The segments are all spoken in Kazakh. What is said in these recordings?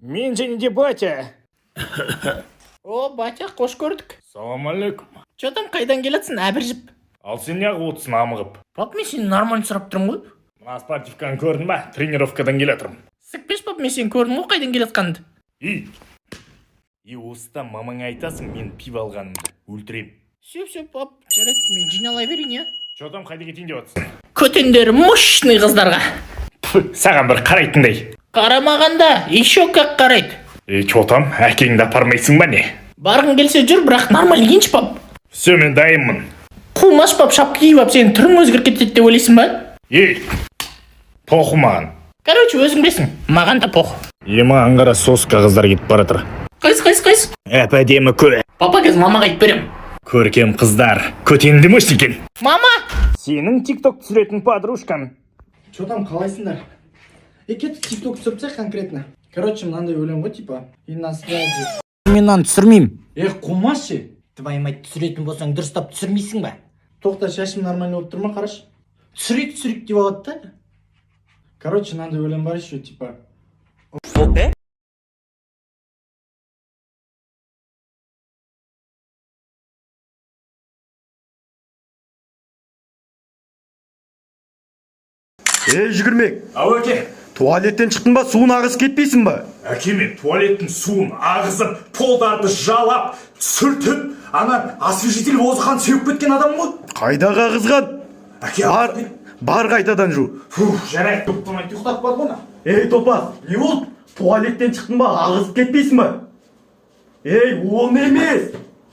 Мен және де батя. О, батя, қош көрдік. Салам алейкум. Че там, қайдан келатсың, әбіржіп? Ал сен неғып отырсың амығып? Пап, мен сені нормально сұрап тұрмын ғой. Мына спортивканы көрдің ба? Тренировкадан келе жатырмын. Сікпеш, пап, мен сені көрдім ғой қайдан келатқаныңды. И. И осыдан мамаңа айтасың мен пиво алғанымды. Өлтірем. Все, все, пап, жарайды, мен жинала берейін, иә? Че там, қайда кетейін деп жатсың? Көтендері мощный қыздарға. Пф, саған бір қарайтындай. Қарамағанда, еще как қарайды. Е, че там, әкеңді апармайсың ба не? Барғың келсе жүр, бірақ нормально киінші, пап. Все, мен дайынмын. Қумаш, пап, шапка киіп алып сенің түрің өзгеріп кетеді деп ойлайсың ба? Ей, похуй маған. Короче, өзің білесің, маған да похуй. Е, маған қара, соска қыздар кетіп бара жатыр. Қайсы, қайсы, қайсы? Әп әдемі кө. Папа, қазір мамаға айтып беремін. Көркем қыздар. Көтенді мощный екен. Мама! Сенің тикток түсіретін подружкаң. Че там, қалайсыңдар? Е, кеттік, тикток түсіріп тастайық конкретно. Короче, мынандай өлең ғой, типа «И на связи». Мен мынаны түсірмеймін. Е, қумашы. Твою мать, түсіретін болсаң, дұрыстап түсірмейсің ба? Тоқта, шашым нормально болып тұр ма, қарашы. Түсірейік, түсірейік деп алады да. Короче, мынандай өлең бар еще, типа. Ей, жүгірмек! Ау, әке. Туалеттен шықтың ба, суын ағызып кетпейсің ба? Әке, мен туалеттің суын ағызып, полдарды жалап, сүртіп, ана освежитель воздуханы сеуіп кеткен адам ғой. Қайдағы ағызған? Әке, Бар, бар, қайтадан жу. Фу, жарайды, тоқтамай ұйықтап қалды ғой. Ей, топас, не болды? Туалеттен шықтың ба, ағызып кетпейсің ба? Ей, оны емес.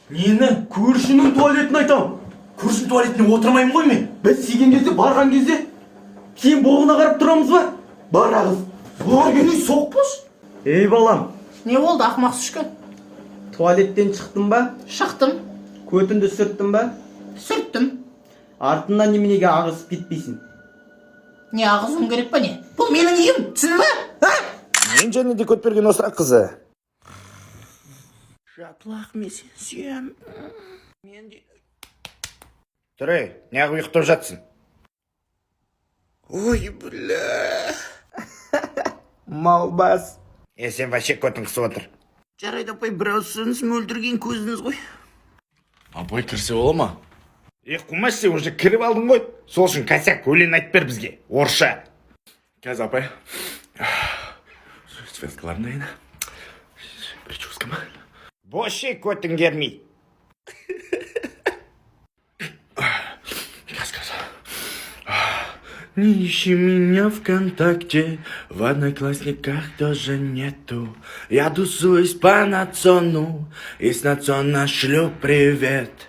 Нені? Көршінің туалетін айтам. Көршінің туалетіне отырмаймын ғой мен. Біз сиген кезде, барған кезде сен боғына қарап тұрамыз ба? Бар, ағыз. Бар, Не соқпас? Ей, балам, Не болды, ақымақ сучка? Туалеттен шықтың ба? Шықтым. Көтіңді сүрттің ба? Сүрттім. Артынан неменеге ағызып кетпейсің? Не, ағызуым керек па, не? Бұл менің үйім, түсіндің ба? А? Мен және де Көтберген Осырақ қызы. Жапылақ, мен сені сүйемін. Мен де. Тұр, ей, неғып ұйықтап жатсың? Ой, бля. Малбас. Е, сен вообще көтің қысып отыр. Жарайды, апай, бір ауыз сөзіңіз мөлдірген көзіңіз ғой. Апай, кірсе бола ма? Е, қумаш, сен уже кіріп алдың ғой. Сол үшін косяк өлең айтып бер бізге. Орысша. Қазір, апай. Связкаларым дайын. Прическам. Вообще көтің кермей. Қазір, қазір. Не ищи меня ВКонтакте, в Одноклассниках тоже нету. Я тусуюсь по нацону, и с нацона шлю привет.